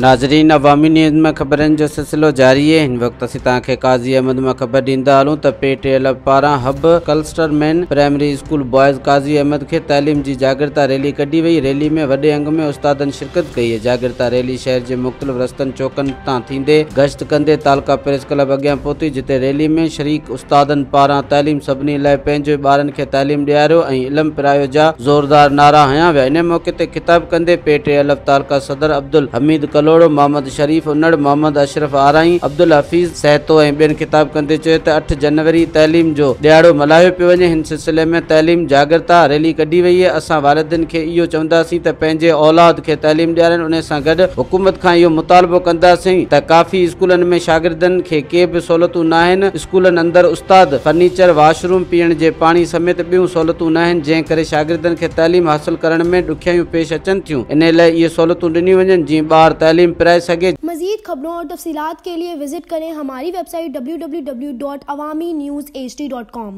ناظرين عوامي نيوز ۾ خبرن جو سلسلو جاري آهي. هن وقت اسين توهان کي قاضي احمد مان خبر ڏيندا هلون ته پي ٽي ايل پاران حب cluster main primary school boys Qazi Ahmed کي تعليم جي جاڳرتا ريلي ڪڍي وئي. ريلي ۾ وڏي انگ ۾ استادن شرڪت ڪئي. جاڳرتا ريلي شهر جي مختلف رستن چوڪن تان ٿيندي گشت ڪندي تعلقه پريس ڪلب اڳيان پهتي جتي ريلي ۾ شريڪ استادن پاران تعليم سڀني لاء پنهنجي ٻارن کي تعليم ڏياريو ۽ علم پرايو جا زوردار نعرا هنيا ويا. انهي موقعي تي خطاب ڪندي پي ٽي ايل تعلقه صدر عبدالحميد ڪلهوڙو، محمد شريف انڙ، محمد اشرف آرائين، عبدالحفيظ سهتو ۽ ٻين خطاب ڪندي چيو ته 8 جنوري تعليم جو ڏهاڙو ملهايو پيو وڃي، هن سلسلي ۾ تعليم جاڳرتا ريلي ڪڍي وئي آهي، اسان والدين کي اهو چونداسين ته پنهنجي اولاد کي تعليم ڏيارين، انهي سان گڏ حڪومت کان اهو مطالبو ڪنداسين ته ڪافي اسڪولن ۾ شاگردن کي ڪي به سهولتون ناهن، اسڪولن اندر استاد، فرنيچر، واش روم، پيئڻ جي پاڻي سميت ٻيون سهولتون ناهن، جنهن ڪري شاگردن کي تعليم حاصل ڪرڻ ۾ ڏکيائيون پيش اچن ٿيون، انهي لاء اهي سهولتون ڏنيون وڃن جيئن ٻار تعليم پرائي سگهي. مزيد خبرون اور تفصيلات کے لیے وزٹ کریں ہماری ویب سائٹ www.awamiNewsHD.com.